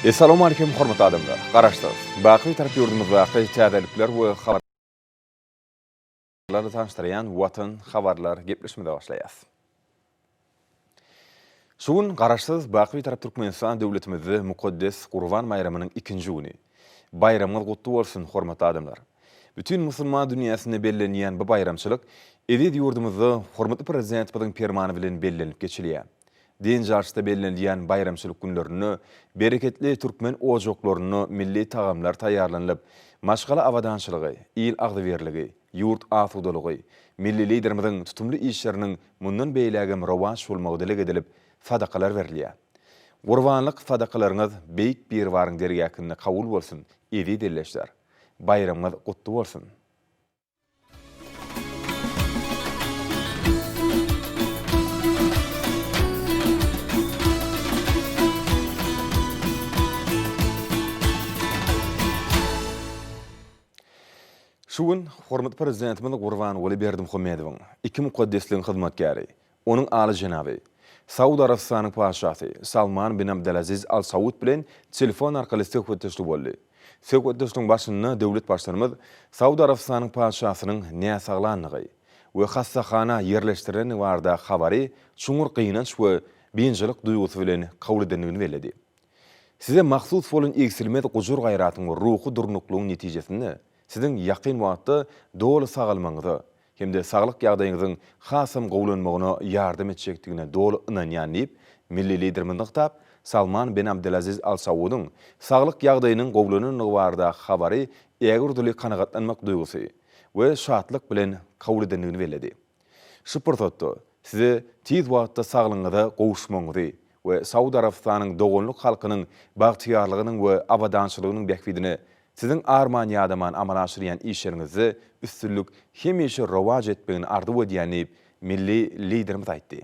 Essalawmalikim hormatly adamlar! Garaşsyz, baky Bitarap ýurdumyzdaky täzelikler we habarlarla tanyşdyrýan Watan habarlar gepleşigimize başlaýas. Şu gün Garaşsyz, baky Bitarap Türkmenistan döwletimizde mukaddes Gurban baýramynyň ikinji güni. Baýramyňyz gutly bolsun, hormatly adamlar! Bütin musulman dünýäsinde bellenýän bu baýramçylyk eziz ýurdumyzda hormatly Prezidentimiziň Permany bilen bellenilip geçilýär. Dynç alşda bellenilýän baýramçylyk günlerinde bereketli türkmen ojaklarynda milli tagamlar taýýarlanylyp, maşgala abadançylygy, il agzybirligi, ýurt asudalygy, milli Liderimiziň tutumly işleriniň mundan beýlägem rowaç bolmagy dileg edilip, sadakalar berilýär. Gurbanlyk sadakalaryňyz Beýik Biribaryň dergähinde kabul bolsun, eziz ildeşler! Baýramyňyz gutly bolsun! Şu gün hormatly Prezidentimiz Gurbanguly Berdimuhamedowyň iki mukaddesligiň hyzmatkäri, Onuň Alyjenaby, Saud Arabystanyň Patyşasy Salman bin Abdelaziz Al Saud bilen telefon arkaly söhbetdeşlik boldy. Söhbetdeşligiň başynda döwlet Baştutanymyz Saud Arabystanyň Patyşasynyň näsaglandygy we hassahana ýerleşdirilendigi barada habary çuňňur gynanç we biynjalyk duýgusy bilen kabul edendigini belledi. Size mahsus bolan egsilmez gujur-gaýratyň we ruhy durnuklygyň netijesinde siziň ýakyn wagtda doly sagalmagyňyza hem-de saglyk ýagdaýyňyzyň hasam gowulanmagyna ýardam etjekdigine doly ynanýan diýip, milli Liderimiz nygtap, Salman ben Abdelaziz Al Saudyň saglyk ýagdaýynyň gowulanandygy baradaky habary ägirduly kanagatlanmak duýgusy we şatlyk bilen kabul edendigini belledi. Şu pursatda size tiz wagtda saglygyňyza gowuşmagyňyzy we Saud Arabystanyň doganlyk halkynyň bagtyýarlygynyň we abadançylygynyň bähbidine siziň arman-ýadaman amala aşyrýan işleriňizde üstünlik hemişe rowaç etmegini arzuw edýän diýip, milli Liderimiz aýtdy.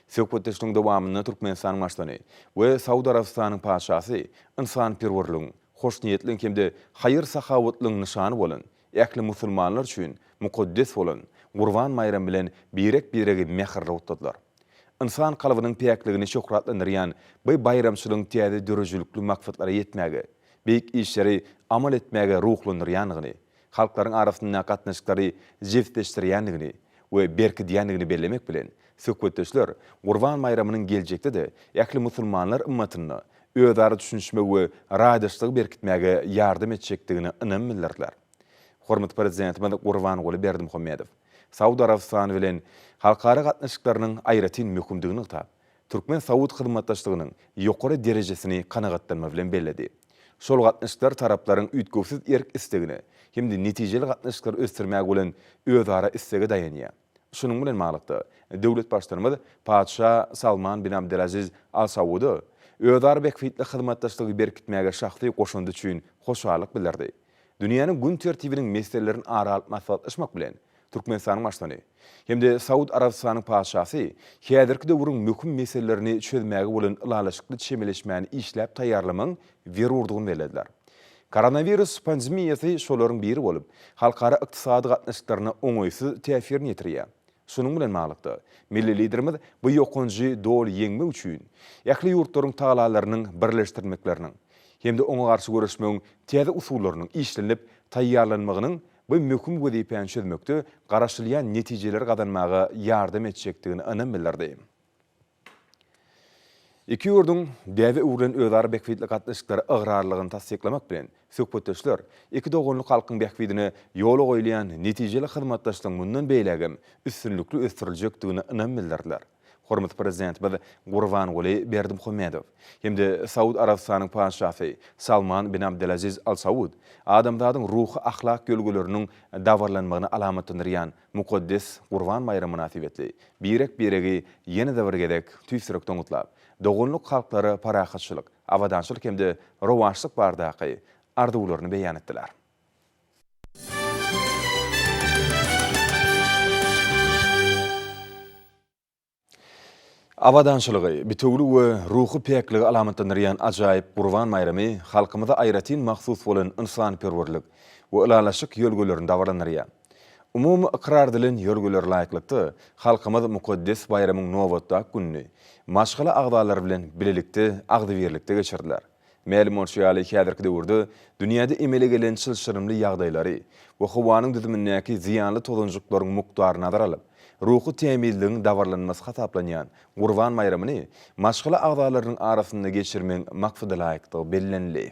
Söhbetdeşligiň dowamynda Türkmenistanyň Baştutany we Saud Arabystanyň Patyşasy ynsanperwerligiň, hoşniýetligiň hem-de haýyr-sahawatlygyň nyşany bolan ähli musulmanlar üçin mukaddes bolan Gurban baýramy bilen birek-biregi mähirli gutladylar. Ynsan kalbynyň päkligini şöhratlandyrýan bu baýramçylygyň täze döredijilikli maksatlara ýetmäge, beýik işleri amal etmäge ruhlandyrýandygyny, halklaryň arasyndaky gatnaşyklary jebisleşdirýändigini we berkidýändigini bellemek bilen, söhbetdeşler Gurban baýramynyň geljekde-de ähli musulmanlar ymmatynda özara düşünişmegi we raýdaşlygy berkitmäge ýardam etjekdigine ynam bildirdiler. Hormatly Prezidentimiz Gurbanguly Berdimuhamedow Saud Arabystany bilen halkara gatnaşyklarynyň aýratyn möhümdigini nygtap, türkmen-saud hyzmatdaşlygynyň ýokary derejesini kanagatlanma bilen belledi. Şol gatnaşyklar taraplaryň üýtgewsiz erk-islegine hem-de netijeli gatnaşyklary ösdürmäge bolan özara islege daýanýar. Şunuň bilen baglylykda, döwlet Baştutanymyz Patyşa Salman bin Abdelaziz Al Sauda özara bähbitli hyzmatdaşlygy berkitmäge şahsy goşandy üçin hoşallyk bildirdi. Dünýäniň gün tertibiniň meselelerini ara alyp maslahatlaşmak bilen, Türkmenistanyň Baştutany hem-de Saud Arabystanyň Patyşasy häzirki döwrüň möhüm meselelerini çözmäge bolan ylalaşykly çemeleşmäni işläp taýýarlamagyň zerurdygyny bellediler. Koronawirus pandemiýasy şolaryň biri bolup, halkara ykdysady gatnaşyklaryna oňaýsyz täsirini ýetirýär. Şunuň bilen baglylykda, milli Liderimiz bu ýokanjy doly ýeňmek üçin ähli ýurtlaryň tagalalarynyň birleşdirilmekleriniň hem-de oňa garşy göreşmegiň täze usullarynyň işlenilip taýýarlanmagynyň bu möhüm wezipäni çözmekde garaşylýan netijeleri gazanmaga ýardam etjekdigine ynam bildirdi. Iki ýurduň däbe öwrülen özara bähbitli gatnaşyklara ygrarlylygyny tassyklamak bilen, söhbetdeşler iki doganlyk halkyň bähbidine ýola goýulýan netijeli hyzmatdaşlygyň mundan beýlägem üstünlikli ösdüriljekdigine ynam bildirdiler. Hormatly Prezidentimiz Gurbanguly Berdimuhamedow hem-de Saud Arabystanyň Patyşasy Salman bin Abdelaziz Al Saud adamzadyň ruhy-ahlak ýörelgeleriniň dabaralanmagyny alamatlandyrýan Mukaddes Gurban baýramy mynasybetli birek-biregi ýene-de bir gezek tüýs ýürekden gutlap, doganlyk halklara parahatçylyk, abadançylyk hem-de rowaçlyk baradaky arzuwlaryny beýan etdiler. Abadançylygy, bitewüligi we ruhy päkligi alamatlandyrýan ajaýyp Gurban baýramy halkymyza aýratyn mahsus bolan ynsanperwerlik we ylalaşyk ýörelgelerini dabaralandyrýar. Umumy ykrar edilen ýörelgelere laýyklykda, halkymyz mukaddes baýramyň nobatdaky gününi maşgala agzalary bilen bilelikde agzybirlikde geçirdiler. Mälim bolşy ýaly, häzirki döwürde dünýäde emele gelen çylşyrymly ýagdaýlary we howanyň düzümindäki zyýanly tozanjyklaryň mukdaryny nazara alyp, ruhy tämizligiň dabaralanmasy hasaplanýan Gurban baýramyny maşgala agzalarynyň arasynda geçirmegiň maksadalaýykdygy bellenildi.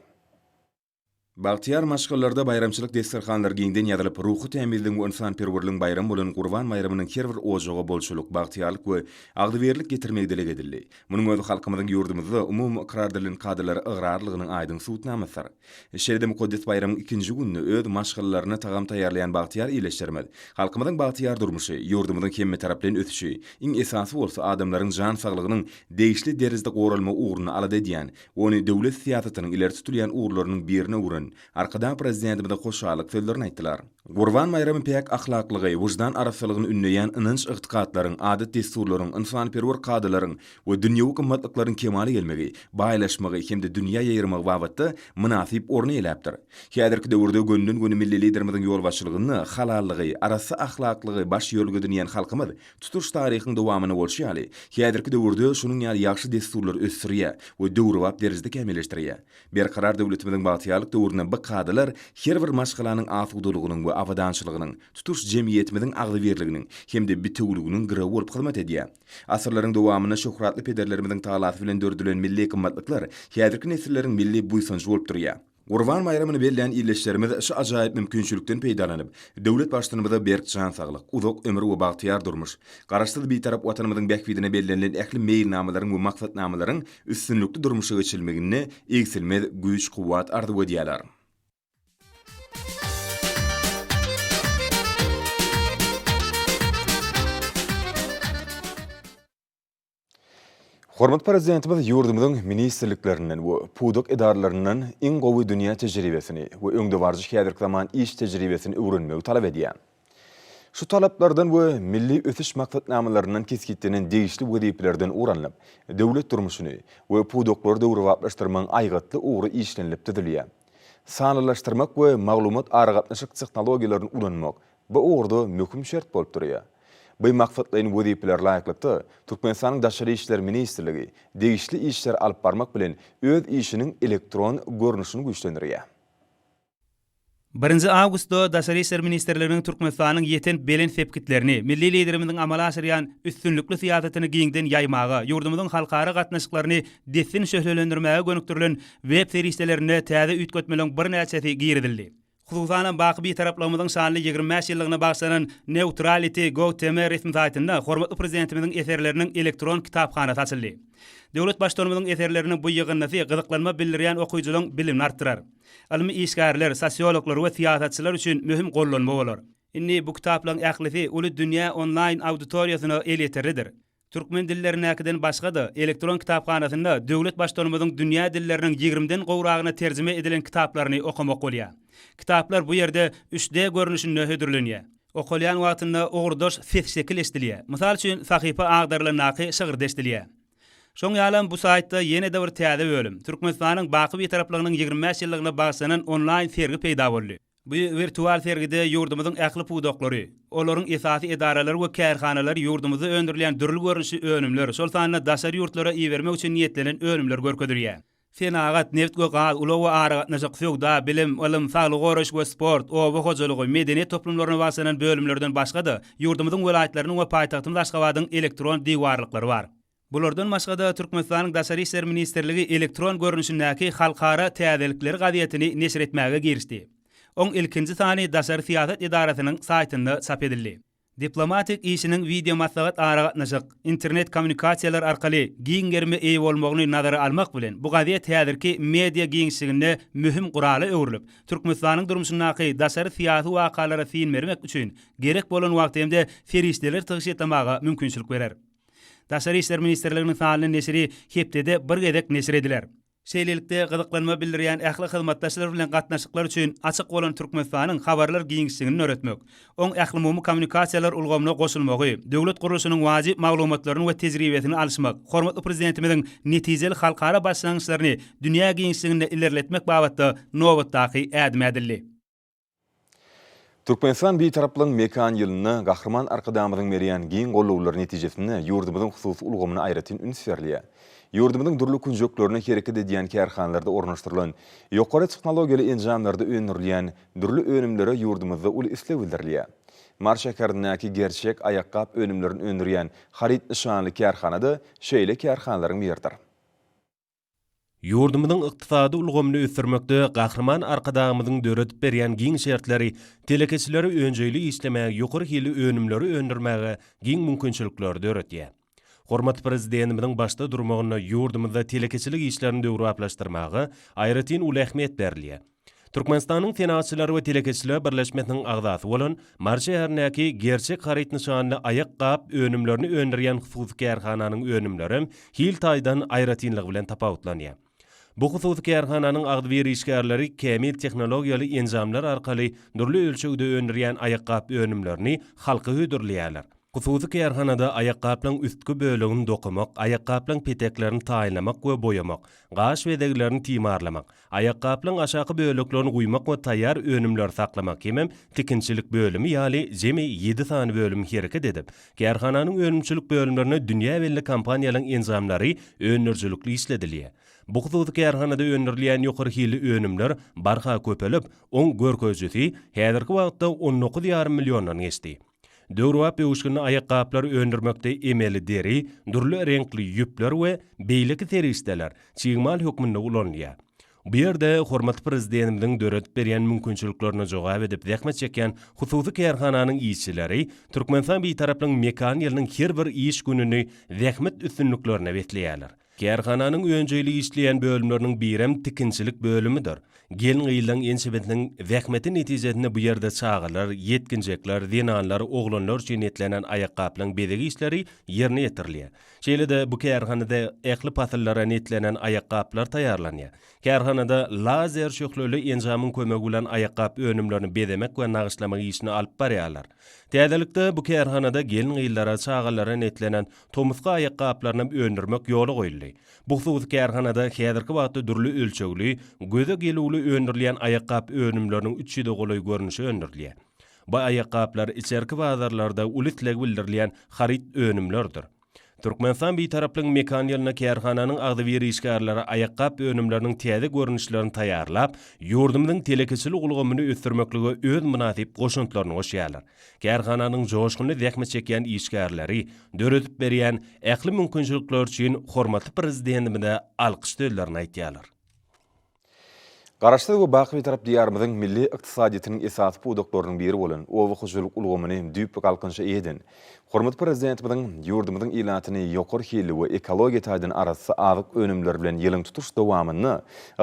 Bagtyýar maşgalalarda baýramçylyk desterhanlary giňden ýazylyp, ruhy tämizligiň we ynsanperwerligiň baýramy bolan Gurban baýramynyň her bir ojaga bolçulyk, bagtyýarlyk we agzybirlik getirmegi dileg edildi. Munuň özi halkymyzyň ýurdumyzda umumy ykrar edilen kadalara ygrarlygynyň aýdyň subutnamasydyr. Şeýle-de mukaddes baýramyň ikinji gününde öz maşgalalaryna tagam taýýarlaýan bagtyýar ildeşlerimiz halkymyzyň bagtyýar durmuşy, ýurdumyzyň hemmetaraplaýyn ösüşi, iň esasy bolsa adamlaryň jan saglygynyň degişli derejede goralmagy ugrunda alada edýän Ony döwlet syýasatynyň ileri tutulýan ugurlarynyň birine öwren Arkadag Prezidentimize hoşallyk sözlerini aýtdylar. Gurban baýramy päk ahlaklygy, wyždan arassalygyny ündeýän ynanç-ygtykatlaryň, adat-dessurlaryň, ynsanperwer kadalaryň we dünýewi gymmatlyklaryň kemala gelmegi, baýlaşmagy hem-de dünýä ýaýramagy babatda mynasyp orun eýeläpdir. Häzirki döwürde gönüden-göni milli Liderimiziň ýolbaşçylygynda halallygy, arassa ahlaklygy baş ýörelge edinýän halkymyz Tutuş taryhyň dowamynda bolşy ýaly, häzirki döwürde şunuň ýaly ýagşy dessurlary ösdürýär we döwrebap derejede kämilleşdirýär. Berkarar döwletimiziň bagtyýarlyk döwründe bu kadalar her bir maşgalanyň asudalygynyň we abadançylygynyň, tutuş jemgyýetimiziň agzybirliginiň hem-de bitewüliginiň girewi bolup hyzmat edýär. Asyrlaryň dowamynda şöhratly pederlerimiziň talasy bilen döredilen milli gymmatlyklar häzirki nesilleriň milli buýsanjy bolup durýar. Gurban baýramyny bellän ildeşlerimiz şu ajaýyp mümkinçilikden peýdalanyp, döwlet Baştutanymyza berk jan saglyk, uzak ömür we bagtyýar durmuş, Garaşsyz Bitarap Watanymyzyň bähbidine bellenilen ähli meýilnamalaryň we maksatnamalaryň üstünlikli durmuşa geçirilmeginde egsilmez güýç-kuwwat arzuw edýärler. Hormatly Prezidentimiz ýurdumyzyň ministrliklerinden we pudak edaralaryndan iň gowy dünýä tejribesini we öňdebaryjy häzirki zaman iş tejribesini öwrenmegi talap edýär. Şu talaplardan we milli ösüş maksatnamalaryndan kesgitlenen degişli wezipelerden ugur alnyp, döwlet durmuşyny we pudaklary döwrebaplaşdyrmagyň aýgytly ugry işlenilip düzülýär. Sanlylaşdyrmak we maglumat-aragatnaşyk tehnologiýalaryny ulanmak bu ugurda möhüm şert bolup durýar. Bu maksatlaýyn wezipelere laýyklykda, Türkmenistanyň Daşary işler ministrligi degişli işleri alyp barmak bilen, öz işiniň elektron görnüşini güýçlendirýär. Birinji awgustda Daşary işler ministrliginiň Türkmenistanyň ýeten belent sepgitlerini, milli Liderimiziň amala aşyrýan üstünlikli syýasatyny giňden ýaýmaga, ýurdumyzyň halkara gatnaşyklaryny dessin şöhlelendirmäge gönükdirilen web serişdelerinde täze üýtgetmeleriň birnäçesi girizildi. Hususanam, baky Bitaraplygymyzyň şanly 25 ýyllygyna bagyşlanan Neutrality gov.tm resmi saýtynda hormatly Prezidentimiziň eserleriniň elektron kitaphanasy açyldy. Döwlet Baştutanymyzyň eserleriniň bu ýygyndysy gyzyklanma bildirýän okyjylaryň bilimini artdyrar. Ylmy işgärler, sosiologlar we syýasatçylar üçin möhüm gollanma bolar. Indi bu kitaplaryň ählisi uly dünýä onlaýn auditoriýasyna elýeterlidir. Türkmen dillerindäkiden başga-da, elektron kitaphanasynda döwlet Baştutanymyzyň dünýä dilleriniň ýigrimiden gowragyna terjime edilen kitaplaryny okamak bolýar. Kitaplar bu ýerde üç D görnüşinde hödürlenýär. Okalýan wagtynda ugurdaş ses-şekil eşidilýär. Mysal üçin, sahypa agdarylandaky şygyrdy eşidilýär. Şoň ýalam bu saýtda ýene-de bir täze bölüm, Türkmenistanyň baky Bitaraplygynyň 25 ýyllygyna bagyşlanan onlaýn sergi peýda boldy. Bu wirtual sergide ýurdumyzyň ähli pudaklary, olaryň esasy edaralary we kärhanalary ýurdumyzda öndürilýän dürli görnüşli önümler, şol sanda daşary ýurtlara ibermek üçin niýetlenen önümler görkezilýär. Senagat, nebit we gaz, ulag we aragatnaşyk, söwda, bilim, ylym, saglygy goraýyş we sport, oba hojalygy, medeniýet toplumlaryna bagyşlanan bölümlerden başga-da, ýurdumyzyň welaýatlarynyň we paýtagtymyz Aşgabadyň elektron diwarlyklary bar. Bulardan başga-da, Türkmenistanyň Daşary işler ministrligi elektron görnüşindäki Halkara täzelikleri gazetini neşir etmäge girişdi. Oň ilkinji sany Daşary syýasat edarasynyň saýtynda çap edildi. Diplomatik işiniň wideomaslahat aragatnaşyk, internet kommunikasiýalar arkaly giň gerime eýe bolmagyny nazara almak bilen, bu gazet häzirki media giňişliginde möhüm gurala öwrülip, Türkmenistanyň durmuşyndaky daşary syýasy wakalara syn bermek üçin gerek bolan wagty hem-de serişdeleri tygşytlamaga mümkinçilik berer. Daşary işler ministrliginiň sanly neşiri hepdede bir gezek neşir ediler. Şeýlelikde, gyzyklanma bildirýän ähli hyzmatdaşlar bilen gatnaşyklar üçin açyk bolan Türkmenistanyň habarlar giňişligini döretmek, oň ählumumy kommunikasiýalar ulgamyna goşulmagy, döwlet gurluşynyň wajyp maglumatlaryny we tejribesini alyşmak, hormatly Prezidentimiziň netijeli halkara başlangyçlaryny dünýä giňişliginde ilerletmek babatda nobatdaky ädim ädildi. Türkmenistan Bitaraplygyň mekan ýylynda Gahryman Arkadagymyzyň berýän giň gollawlary netijesinde ýurdumyzyň hususy ulgamyna aýratyn üns berilýär. Ýurdumyzyň dürli künjeklerinde hereket edýän kärhanalarda ornaşdyrylan ýokary tehnologiýaly enjamlarda öndürilýän dürli önümlere ýurdumyzda uly isleg bildirilýär. Mary şäherindäki Gerçek aýakgap önümlerini öndürýän haryt nyşanly kärhana-da şeýle kärhanalaryň biridir. Ýurdumyzyň ykdysady ulgamyny ösdürmekde Gahryman Arkadagymyzyň döredip berýän giň şertleri telekeçilere önjeýli işlemäge, ýokary hilli önümleri öndürmäge giň mümkinçilikleri döredýär. Hormatly Prezidentimiziň başda durmagynda ýurdumyzda telekeçilik işlerini döwrebaplaşdyrmaga aýratyn uly ähmiýet berilýär. Türkmenistanyň Senagatçylar we telekeçiler birleşmesiniň agzasy bolan Mary şäherindäki Gerçek haryt nyşanly aýakgap önümlerini öndürýän hususy kärhananyň önümlerem hil taýdan aýratynlygy bilen tapawutlanýar. Bu hususy kärhananyň agzybir işgärleri kämil tehnologiýaly enjamlar arkaly dürli ölçegde öndürýän aýakgap önümlerini halka hödürleýärler. Hususy kärhanada aýakgaplaryň üstki bölegini dokamak, aýakgaplaryň peteklerini taýynlamak we boýamak, gaş bezeglerini timarlamak, aýakgaplaryň aşaky böleklerini guýmak we taýýar önümleri saklamak hemem tikinçilik bölümi ýaly jemi ýedi sany bölüm hereket edip, kärhananyň önümçilik bölümlerinde dünýä belli kompaniýalaryň enjamlary öndürijilikli işledilýär. Bu hususy kärhanada öndürilýän ýokary hilli önümler barha köpelip, oň görkezijisi häzirki wagtda 19 ýarym milliondan geçdi. Döwrebap öwüşginli aýakgaplary öndürmekde emeli deri, dürli reňkli ýüpler we beýleki serişdeler çig mal hökmünde ulanylýar. Bu ýerde hormatly Prezidentimiziň döredip berýän mümkinçiliklerine jogap edip zähmet çekýän hususy kärhananyň işçileri Türkmenistan Bitaraplygyň mekan ýylynyň her bir iş gününi zähmet üstünliklerine besleýärler. Kärhananyň önjeýli işleýän bölümleriniň birem tikinçilik bölümidir. Gelin-gyzlaryň ençemesiniň zähmeti netijesinde bu ýerde çagalar, ýetginjekler, zenanlar, oglanlar üçin niýetlenen aýakgaplaryň bezeg işleri ýerine ýetirilýär. Şeýle-de bu kärhanada ähli pasyllara niýetlenen aýakgaplar taýýarlanýar. Kärhanada lazer şöhleli enjamyň kömegi bilen aýakgap önümlerini bezemek we nagyşlamak işini alyp barýarlar. Täzelikde bu kärhanada gelin-gyzlara, çagalara niýetlenen tomusky aýakgaplarynam öndürmek ýola goýuldy. Bu hususy kärhanada häzirki wagtda dürli ölçegli, göze gelüwli öndürilýän aýakgap önümleriniň üç ýüze golaý görnüşi öndürilýär. Bu aýakgaplar içerki bazarlarda uly isleg bildirilýän haryt önümlerdir. Türkmenistan Bitaraplygyň mekan ýylynda kärhananyň agzybir işgärleri aýakgap önümleriniň täze görnüşlerini taýýarlap, ýurdumyzyň telekeçilik ulgamyny ösdürmeklige öz mynasyp goşantlaryny goşýarlar. Kärhananyň joşgunly zähmet çekýän işgärleri döredip berýän ähli mümkinçilikler üçin hormatly Prezidentimize alkyş sözlerini aýtýarlar. Garaşsyz we baky Bitarap Diýarymyzyň milli ykdysadyýetiniň esasy pudaklarynyň biri bolan oba hojalyk ulgamyny düýpli galkynyşa eýe eden hormatly Prezidentimiziň ýurdumyzyň ilatyny ýokary hilli we ekologiýa taýdan arassa azyk önümleri bilen ýylyň tutuş dowamynda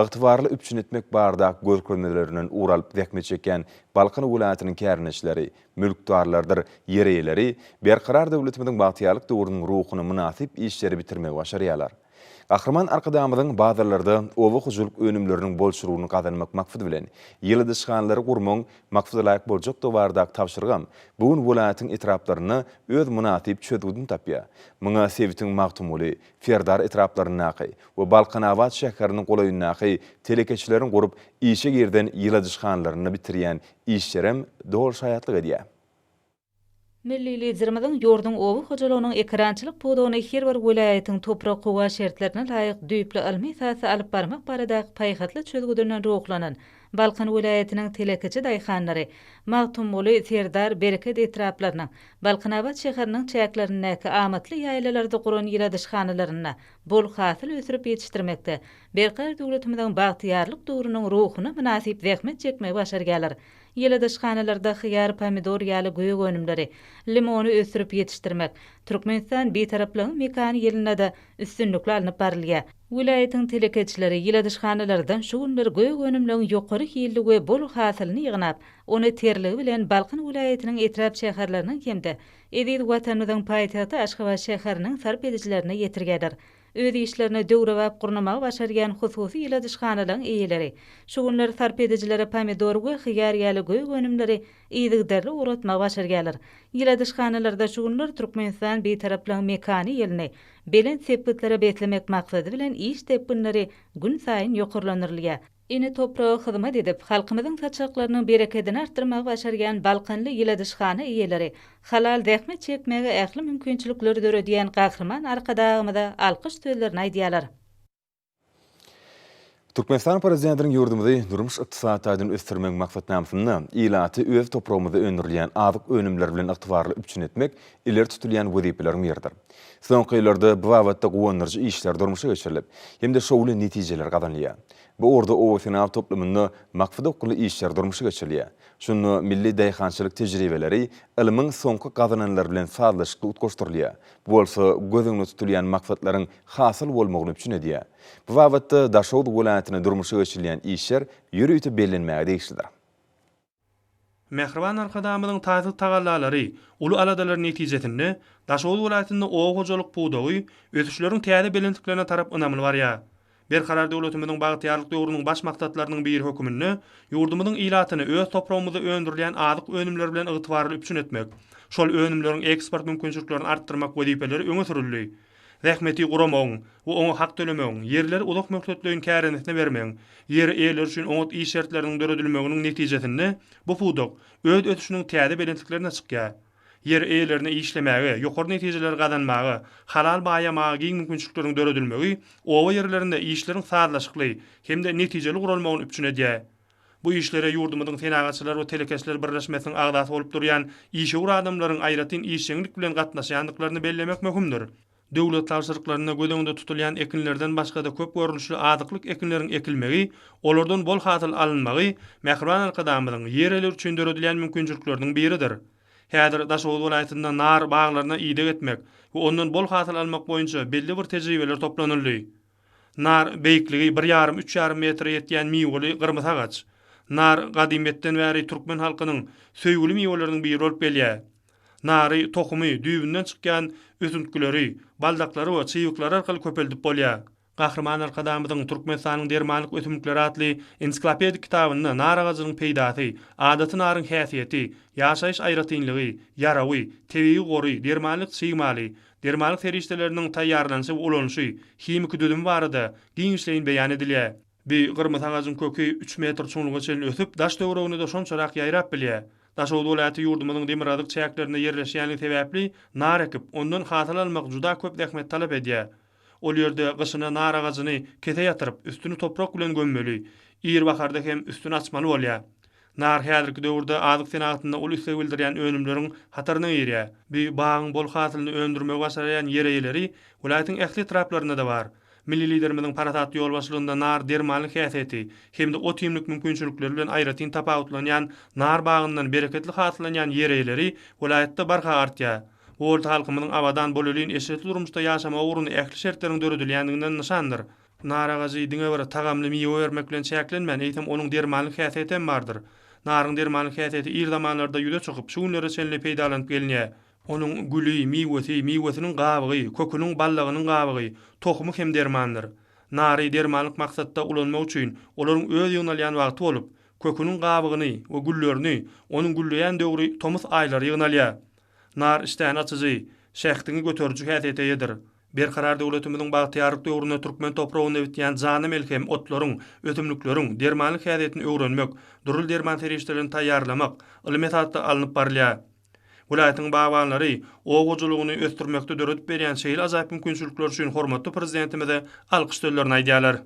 ygtybarly üpjün etmek baradaky görkezmelerinden ugur alyp zähmet çekýän Balkan welaýatynyň kärendeçileri, mülkdarlardyr ýer eýeleri Berkarar döwletimiziň bagtyýarlyk döwrüniň ruhuna mynasyp işleri bitirmegi başarýarlar. Gahryman Arkadagymyzyň bazarlarda oba hojalyk önümleriniň bolçulygyny gazanmak maksady bilen, ýyladyşhanalary gurmagyň maksadalaýyk boljakdygy baradaky tabşyrygam bu gün welaýatyň etraplarynda öz mynasyp çözgüdini tapýar. Muňa sebitiň Magtymguly, Serdar etraplaryndaky we Balkanabat şäheriniň golaýyndaky telekeçileriň gurup işe girizen ýyladyşhanalarynda bitirýän işlerem doly şaýatlyk edýär. Milli Liderimiziň ýurduň oba hojalygynyň ekerançylyk pudagyny her bir welaýatyň toprak-howa şertlerine laýyk düýpli ylmy esasda alyp barmak baradaky paýhasly çözgüdinden ruhlanan Balkan welaýatynyň telekeçi daýhanlary Magtymguly, Serdar, Bereket etraplarynyň, Balkanabat şäheriniň çäklerindäki amatly ýaýlalarda guran ýyladyşhanalarynda bol hasyl ösdürip ýetişdirmekde Berkarar döwletimiziň bagtyýarlyk döwrüniň ruhuna mynasyp zähmet çekmegi başarýarlar. Ýyladyşhanalarda hyýar, pomidor ýaly gök önümleri, limony ösdürip ýetişdirmek Türkmenistan Bitaraplygyň mekany ýylynda-da üstünlikli alnyp barylýar. Welaýatyň telekeçileri ýyladyşhanalardan şu günler gök önümleň ýokary hilli we bol hasylyny ýygnap, ony terligi bilen Balkan welaýatynyň etrap-şäherleriniň hem-de eziz Watanymyzyň paýtagty Aşgabat şäheriniň sarp edijilerine ýetirýärler. Öz işlerini döwrebap gurnamagy başarýan hususy ýyladyşhanalaryň eýeleri şu günler sarp edijilere pomidor we hyýar ýaly gök önümleri yzygiderli ugratmagy başarýarlar. Ýyladyşhanalarda şu günler Türkmenistan Bitaraplygyň mekany ýylyny belent sepgitlere beslemek maksady bilen iş depginleri günsaýyn ýokarlandyrylýar. Ene topraga hyzmat edip, halkymyzyň saçaklarynyň berekedini artdyrmagy başarýan balkanly ýyladyşhana eýeleri halal zähmet çekmäge ähli mümkinçilikleri döredýän Gahryman Arkadagymyza alkyş sözlerini aýdýarlar. Türkmenistanyň Prezidentiniň ýurdumyzy durmuş-ykdysady taýdan ösdürmegiň maksatnamasynda ilaty öz topragymyzda öndürilýän azyk önümleri bilen ygtybarly üpjün etmek ileri tutulýan wezipeleriň biridir. Soňky ýyllarda bu babatda guwandyryjy işler durmuşa geçirilip hem-de şowly netijeler gazanylýar. Bu ugurda obasenagat toplumynda maksadaokgunly işler durmuşa geçirilýär. Şunda milli daýhançylyk tejribeleri ylmyň soňky gazananlary bilen sazlaşykly utgaşdyrylýar. Bu bolsa göz öňünde tutulýan maksatlaryň hasyl bolmagyny üpjün edýär. Bu babatda Daşoguz welaýatynda durmuşa geçirilýän işler ýörite bellenmäge degişlidir. Mähriban Arkadagymyzyň taýsyz tagallalary, uly aladalary netijesinde, Daşoguz welaýatynda oba hojalyk pudagy ösüşleriň täze belentliklerine tarap ynamly barýar. Berkarar döwletimiziň bagtyýarlyk döwrüniň baş maksatlarynyň biri höküminde ýurdumyzyň ilatyny öz topragymyzda öndürilýän azyk önümleri bilen ygtybarly üpjün etmek, şol önümleriň eksport mümkinçiliklerini artdyrmak wezipeleri öňe sürüldi. Zähmeti guramagyň we oňa hak tölemegiň, ýerleri uzak möhletleýin kärendesine bermegiň, ýer eýeleri üçin oňat iş şertleriniň döredilmeginiň netijesinde bu pudak öz ösüşiniň täze belentliklerine çykýar. Ýer eýelerine işlemäge, ýokary netijeleri gazanmaga, halal baýamaga giň mümkinçilikleriň döredilmegi oba ýerlerinde işleriň sazlaşykly hem-de netijeli guralmagyny üpjün edýär. Bu işlere ýurdumyzyň Senagatçylar we telekeçiler birleşmesiniň agzasy bolup durýan işewür adamlaryň aýratyn işjeňlik bilen gatnaşýandyklaryny bellemek möhümdir. Döwlet tabşyryklarynda göz öňünde tutulýan ekinlerden başga-da köp görnüşli azyklyk ekinleriň ekilmegi, olardan bol hasyl alynmagy mähriban Arkadagymyzyň ýer eýeleri üçin döredilýän mümkinçilikleriniň biridir. Häzir Daşoguz welaýatynda nar baglaryna ideg etmek we ondan bol hasyl almak boýunça belli bir tejribeler toplanyldy. Nar, beýikligi bir ýarym, üç ýarym metre ýetýän miweli gyrmysy agaç. Nar gadymyýetden bäri türkmen halkynyň söýgüli miweleriniň biri bolup gelýär. Nary tohumy, düýbünden çykýan ösüntgileri, baldaklary we çybyklary arkaly köpeldip bolýar. Gahryman Arkadagymyzyň Türkmenistanyň dermanlyk ösümlikleri atly ensiklopedik kitabynda nar agajynyň peýdasy, adaty naryň häsiýeti, ýaşaýyş aýratynlygy, ýarawy, tebigy gory, dermanlyk çig maly, Dermanlyk serişdeleriniň taýýarlanyşy we ulanyşy, himiki düzümi barada giňişleýin beýan edilýär. Bi gyrmysy agajyň köki üç metr çuňluga çenli ösüp, daş-töweregine-de şonçarak ýaýrap bilýär. Daşoguz welaýaty ýurdumyzyň demirgazyk çäklerinde ýerleşýänligi sebäpli, nar ekip, ondan hasyl almak juda köp zähmet talap edýär. Ol ýerde gyşyna nar agajyny kese ýatyryp, üstüni toprak bilen gömmeli. Ir baharda hem üstüni açmaly bolýar. Nar häzirki döwürde azyk senagatynda uly isleg bildirýän önümleriň hataryna girýär. Bu bagyň bol hasylyny öndürmegi başarýan ýer eýeleri welaýatyň ähli etraplarynda-da bar. Milli Liderimiziň parasatly ýolbaşçylygynda nar dermanlyk häsiýeti hem-de ot-iýmlik mümkinçilikleri bilen aýratyn tapawutlanýan nar bagyndan bereketli hasyllanýan ýer eýeleri welaýatda barha artýar. Bu bolsa halkymyzyň abadan, bolelin, eşretli durmuşda ýaşamagy ugrunda ähli şertleriň döredilýändiginden nyşandyr. Nar agajy diňe bir tagamly miwe bermek bilen çäklenmän, eýsem onuň dermanlyk häsiýeti hem bardyr. Naryň dermanlyk häsiýeti ir zamanlarda ýüze çykyp, şu günlere çenli peýdalanyp gelinýär. Onuň güli, miwesi, miwesiniň gabygy, köküniň baldagynyň gabygy, tohumy hem dermandyr. Nary dermanlyk maksatda ulanmak üçin olaryň öz ýygnalýan wagty bolup, köküniň gabygyny we güllerini onuň gülleýän döwri tomus aýlary ýygnalýar. Nar işdäni açyjy, şähdiňi göteriji häsiýete eýedir. Berkarar döwletimiziň bagtyýarlyk döwründe türkmen topragynda bitýän jana melhem otlaryň, ösümlikleriň dermanlyk häsiýetini öwrenmek, dürli derman serişdelerini taýýarlamak ylmy esasda alnyp barylýar. Welaýatyň bagbanlary oba hojalygyny ösdürmekde döredip berýän şeýle ajaýyp mümkinçilikler üçin hormatly Prezidentimize alkyş sözlerini aýdýarlar.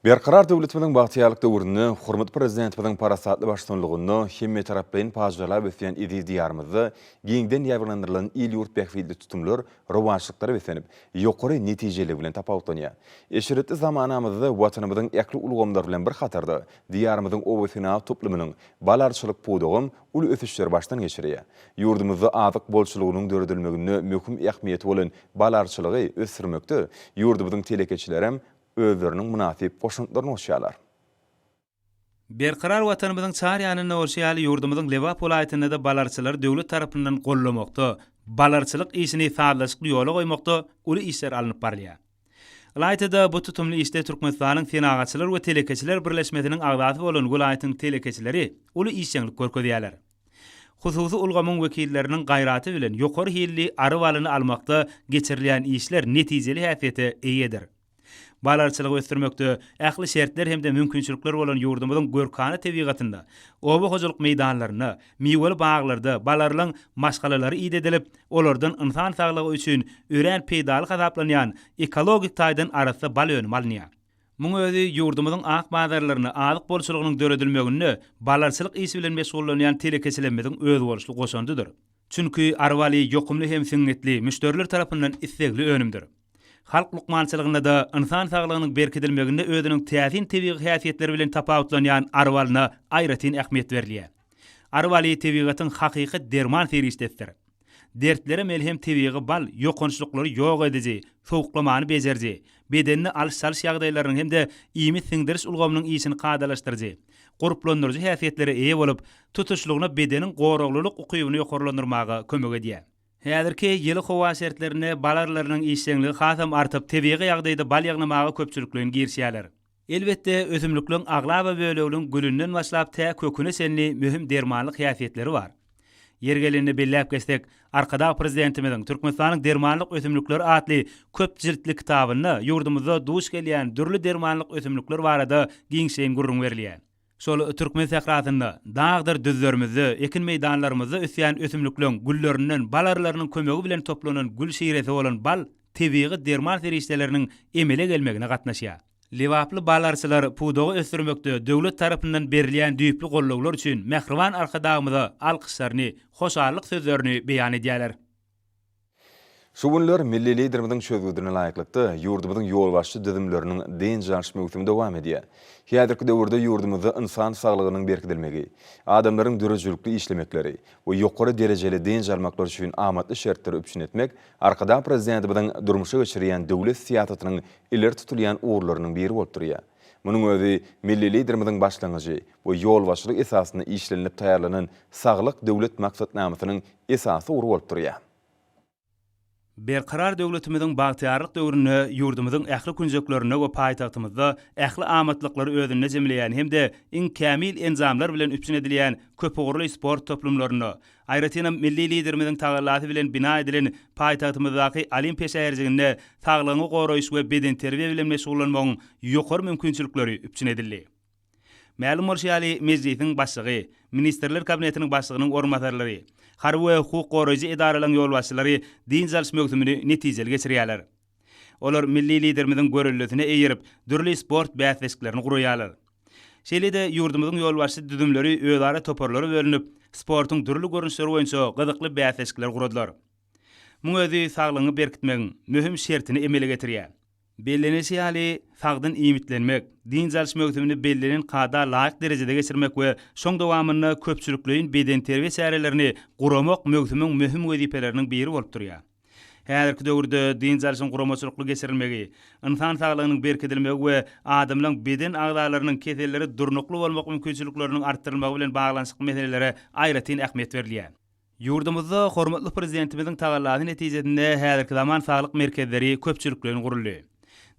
Berkarar döwletimiziň bagtyýarlyk döwründe hormatly Prezidentimiziň parasatly baştutanlygynda hemmetaraplaýyn pajarlap ösýän eziz Diýarymyzda giňden ýaýbaňlandyrylan il-ýurt bähbitli tutumlar rowaçlyklara beslenip, ýokary netijeliligi bilen tapawutlanýar. Eşretli zamanamyzda Watanymyzyň ähli ulgamlary bilen bir hatarda, Diýarymyzyň obasenagat toplumynyň bal aryçylyk pudagam uly ösüşleri başdan geçirýär. Ýurdumyzda azyk bolçulygynyň döredilmeginde möhüm ähmiýeti bolan bal aryçylygy ösdürmekde ýurdumyzyň telekeçilerem özleriniň mynasyp goşantlaryny goşýarlar. Berkarar Watanymyzyň çar ýanynda bolşy ýaly, ýurdumyzyň Lebap welaýatynda-da balaryçylary döwlet tarapyndan goldamakda, balaryçylyk işini sazlaşykly ýola goýmakda uly işler alnyp barylýar. Ylaýta-da, bu tutumly işde Türkmenistanyň Senagatçylar we telekeçiler birleşmesiniň agzasy bolan welaýatyň telekeçileri uly işjeňlik görkezýärler. Hususy ulgamyň wekilleriniň gaýraty bilen ýokary hilli ary balyny almakda geçirilýän işler netijeli häsiýete eýedir. Balaryçylygy ösdürmekde ähli şertler hem-de mümkinçilikler bolan ýurdumyzyň görkana tebigatynda, oba hojalyk meýdanlarynda, miweli baglarda balarylaryň maşgalalary idedilip, olardan ynsan saglygy üçin örän peýdaly hasaplanýan ekologik taýdan arassa bal önümi alynýar. Muň özi ýurdumyzyň ak bazarlarynda azyk bolçulygynyň döredilmeginde balaryçylyk işi bilen meşgullanýan telekeçilerimiziň özboluşly goşandydyr. Çünki ary baly ýokumly hem siňňitli, müşderiler tarapyndan islegli önümdir. Halk lukmançylygynda-da ynsan saglygynyň berkidilmeginde özüniň täsin tebigy häsiýetleri bilen tapawutlanýan ary balyna aýratyn ähmiýet berilýär. Ary baly tebigatyň hakyky derman serişdesidir. Dertlere melhem tebigy bal ýokançlyklary ýok ediji, sowuklamany bejeriji, bedende alyş-çalyş ýagdaýlarynyň hem-de iýmit siňdiriş ulgamynyň işini kadalaşdyryjy, gurplandyryjy häsiýetlere eýe bolup, tutuşlygyna bedeniň goraglylyk ukybyny ýokarlandyrmaga kömek edýär. Häzirki ýyly howa şertlerinde bal arylarynyň işjeňligi hasam artyp, tebigy ýagdaýda bal ýygnamaga köpçülikleýin girişýärler. Elbetde, ösümlikleň aglaba böleginiň gülünden başlap tä köküne çenli möhüm dermanlyk häsiýetleri bar. Ýeri gelende belläp geçsek, Arkadag Prezidentimiziň Türkmenistanyň dermanlyk ösümlikleri atly köp jiltli kitabynda ýurdumyzda duş gelýän dürli dermanlyk ösümlikler barada giňişleýin gürrüň berilýär. Şol türkmen sährasynda, dagdyr düzlerimizde, ekin meýdanlarymyzda ösýän ösümlikleň güllerinden bal arylarynyň kömegi bilen toplanan gül şiresi bolan bal tebigy derman serişdeleriniň emele gelmegine gatnaşýar. Lebaply bal aryçylar pudagy ösdürmekde döwlet tarapyndan berilýän düýpli gollawlar üçin mähriban Arkadagymyza alkyşlaryny, hoşallyk sözlerini beýan edýärler. Şu günler milli Liderimiziň çözgüdine laýyklykda, ýurdumyzyň ýolbaşçy düzümleriniň dynç alyş möwsümi dowam edýär. Häzirki döwürde ýurdumyzda ynsan saglygynyň berkidilmegi, adamlaryň döredijilikli işlemekleri we ýokary derejeli dynç almaklary üçin amatly şertleri üpjün etmek Arkadag Prezidentimiziň durmuşa geçirýän döwlet syýasatynyň ileri tutulýan ugurlarynyň biri bolup durýar. Munuň özi milli Liderimiziň başlangyjy we ýolbaşçylyk esasynda işlenilip taýýarlanan Saglyk Döwlet maksatnamasynyň esasy ugry bolup durýar. Berkarar döwletimiziň bagtyýarlyk döwründe ýurdumyzyň ähli künjeklerinde we paýtagtymyzda ähli amatlyklary özünde jemleýän hem-de iň kämil enjamlar bilen üpjün edilýän köpugurly sport toplumlarynda, aýratynam milli Liderimiziň tagallasy bilen bina edilen paýtagtymyzdaky Olimpiýa şäherjiginde saglygyňy goraýyş we bedenterbiýe bilen meşgullanmagyň ýokary mümkinçilikleri üpjün edildi. Mälim bolşy ýaly, Mejlisiň Başlygy, Ministrler Kabinetiniň Başlygynyň orunbasarlary, harby we hukuk goraýjy edaralaryň ýolbaşçylary dynç alyş möwsümini netijeli geçirýärler. Olar milli Liderimiziň göreldesine eýerip, dürli sport bäsleşiklerini guraýarlar. Şeýle-de ýurdumyzyň ýolbaşçy düzümleri özara toparlara bölünip, sportuň dürli görnüşleri boýunça gyzykly bäsleşikler guradylar. Muň özi saglygyňy berkitmegiň möhüm şertini emele getirýär. Bellenilişi ýaly, sagdyn iýmitlenmek, dynç alyş möwsümini bellenen kada laýyk derejede geçirmek we şoň dowamynda köpçülikleýin bedenterbiýe çärelerini guramak möwsümiň möhüm wezipeleriniň biri bolup durýar. Häzirki döwürde dynç alşyň guramaçylykly geçirilmegi, ynsan saglygynyň berkidilmegi we adamlaryň beden agzalarynyň kesellere durnukly bolmak mümkinçilikleriniň artdyrylmagy bilen baglanyşykly meselelere aýratyn ähmiýet berilýär. Ýurdumyzda hormatly Prezidentimiziň tagallasy netijesinde häzirki zaman saglyk merkezleri köpçülikleýin guruldy.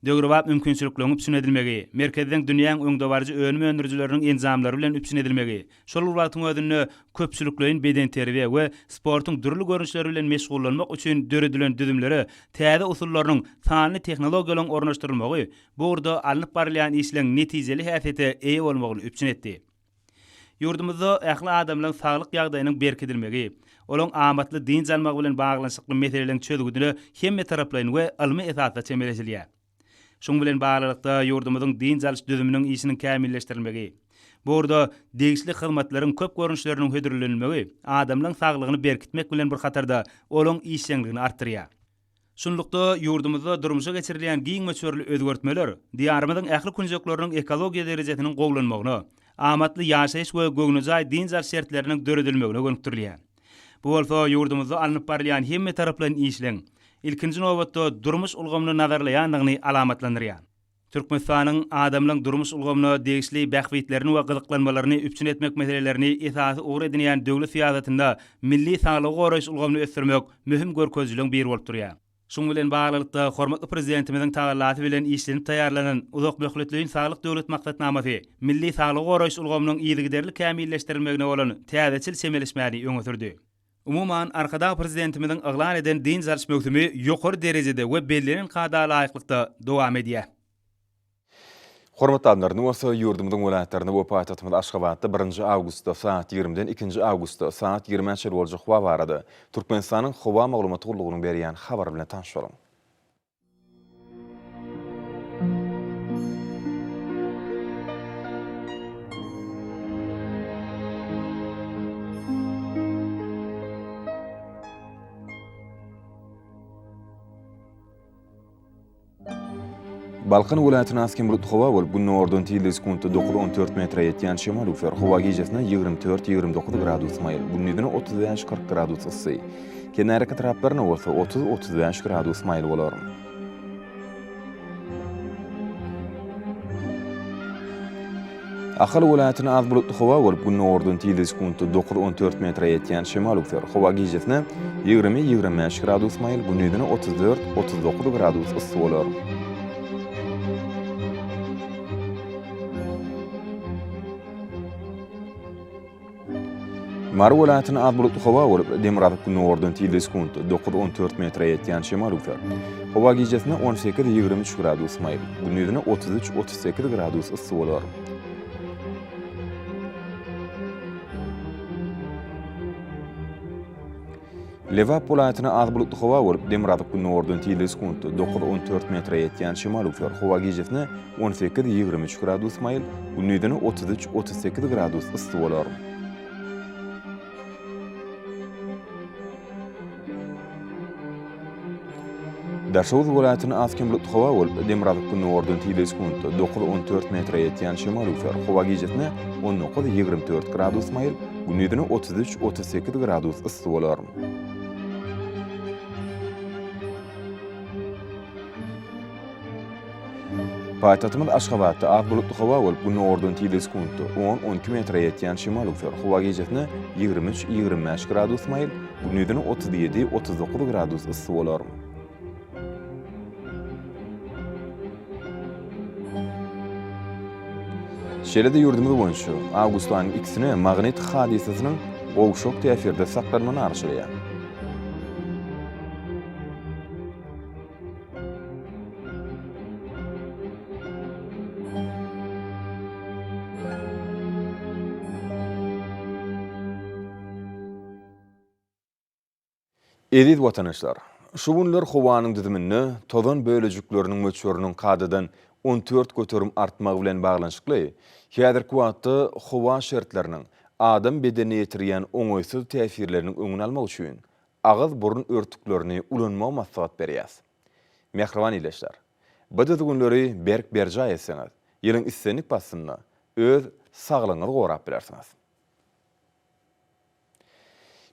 Döwrebap mümkinçilikleriň üpjün edilmegi, merkezleň dünýäň öňdebaryjy önüm öndürijileriniň enjamlary bilen üpjün edilmegi, şol bir wagtyň özünde köpçülikleýin bedenterbiýe we sportuň dürli görnüşleri bilen meşgullanmak üçin döredilen düzümlere täze usullarynyň, sanly tehnologiýalaryň ornaşdyrylmagy bu ugurda alnyp barylýan işleň netijeli häsiýete eýe bolmagyny üpjün etdi. Ýurdumyzda ähli adamlaryň saglyk ýagdaýynyň berkidilmegi, olaryň amatly dynç almagy bilen baglanyşykly meseleleriň çözgüdine hemmetaraplaýyn we ylmy esasda çemeleşilýär. Şunuň bilen baglylykda, ýurdumyzyň dynç alyş düzüminiň işiniň kämilleşdirilmegi, bu ugurda degişli hyzmatlaryň köp görnüşleriniň hödürlenilmegi adamlaryň saglygyny berkitmek bilen bir hatarda, olaryň işjeňligini artdyrýar. Şunlukda, ýurdumyzda durmuşa geçirilýän giň möçberli özgertmeler Diýarymyzyň ähli künjekleriniň ekologiýa derejesiniň gowulanmagyna, amatly ýaşaýyş we göwnejaý dynç alyş şertleriniň döredilmegine gönükdirilýär. Bu bolsa ýurdumyzda alnyp barylýan hemmetaraplaýyn işleň, ilkinji nobatda, durmuş ulgamyny nazarlaýandygyny alamatlandyrýar. Türkmenistanyň adamlaryň durmuş ulgamyna degişli bähbitlerini we gyzyklanmalaryny üpjün etmek meselelerini esasy ugur edinýän döwlet syýasatynda milli saglygy goraýyş ulgamyny ösdürmek möhüm görkezijileriň biri bolup durýar. Şunuň bilen baglylykda, hormatly Prezidentimiziň tagallasy bilen işlenip taýýarlanan Uzakmöhletleýin saglyk döwlet maksatnamasy milli saglygy goraýyş ulgamynyň yzygiderli kämilleşdirilmegine bolan täzeçil çemeleşmäni öňe sürdi. Umuman, Arkadag Prezidentimiziň yglan eden dynç alyş möwsümi ýokary derejede we bellenen kada laýyklykda dowam edýär. Hormatly adamlar, indi bolsa ýurdumyzyň welaýatlarynda we paýtagtymyz Aşgabatda birinji awgustda sagat ýigrimiden ikinji awgustda sagat ýigrimä çenli boljak howa barada Türkmenistanyň Howa maglumat gullugynyň berýän habary bilen tanyş boluň. Balkan welaýatynda az-kem bulutly howa bolup, günordan tizligi sekuntda dokuz-on dört metre ýetýän şemal öwser. Howa gijesine 24, 29 gradus maýyl, gündizine 35, 40 gradus yssy. Kenarýaka etraplarynda bolsa 30, 35 gradus maýyl bolar. Ahal welaýatynda az bulutly howa bolup, günordan tizligi sekuntda dokuz-on dört metre ýetýän şemal öwser. Howa gijesine 20, 25 gradus maýyl, gündizine 34, 39 gradus yssy bolar. Mary welaýatynda az bulutly howa bolup, demirgazyk-günordan tizligi sekuntda dokuz-on dört metre ýetýän şemal öwser. Howa gijesine 18, 23 gradus maýyl, gündizine 33, 38 gradus yssy bolar. Lebap welaýatynda az bulutly howa bolup, demirgazyk-günordan tizligi sekuntda dokuz-on dört metre ýetýän şemal öwser. Howa gijesine 18, 23 gradus maýyl, gündizine 33, 38 gradus yssy bolar. Daşoguz welaýatynda az-kem bulutly howa bolup, demirgazyk-günordan tizligi sekuntda dokuz-on dört metre ýetýän şemal öwser. Howa gijesine 19, 24 gradus maýyl, gündizine 33, 38 gradus yssy bolar. Paýtagtymyz Aşgabatda az bulutly howa bolup, günordan tizligi sekuntda on, on iki metre ýetýän şemal öwser. Howa gijesine 23, 25 gradus maýyl, gündizine 37, 39 gradus yssy bolar. Şeýle-de ýurdumyz boýunça awgust aýynyň ikisine magnit hadysasynyň gowşak täsirde saklanmagyny arzuwlaýar. Eziz watandaşlar! Şu günler howanyň düzüminde tozan bölejikleriniň möçberiniň kadadan 14% artmagy bilen baglanyşykly, häzirki wagtda howa şertleriniň adam bedenine ýetirýän oňaýsyz täsirleriniň öňüni almak üçin agyz-burun örtüklerini ulanmagy maslahat berýäs. Mähriban ildeşler! Bu düzgünleri berk berjaý etseňiz, ýylyň islendik paslynda öz saglygyňyzy gorap bilersiňiz.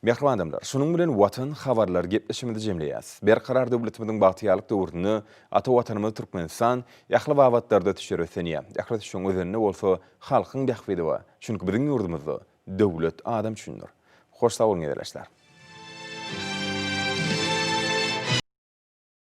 Mähriban adamlar, şunuň bilen Watan habarlary gepleşigimizi jemleýäs. Berkarar döwletimiziň bagtyýarlyk döwründe ata Watanymyz Türkmenistan ähli babatlarda ösüşlere ösenýär. Ähli ösüşiň özeninde bolsa halkyň bähbidi bar. Çünki biziň ýurdumyzda döwlet adam üçindir. Hoş sag boluň ildeşler!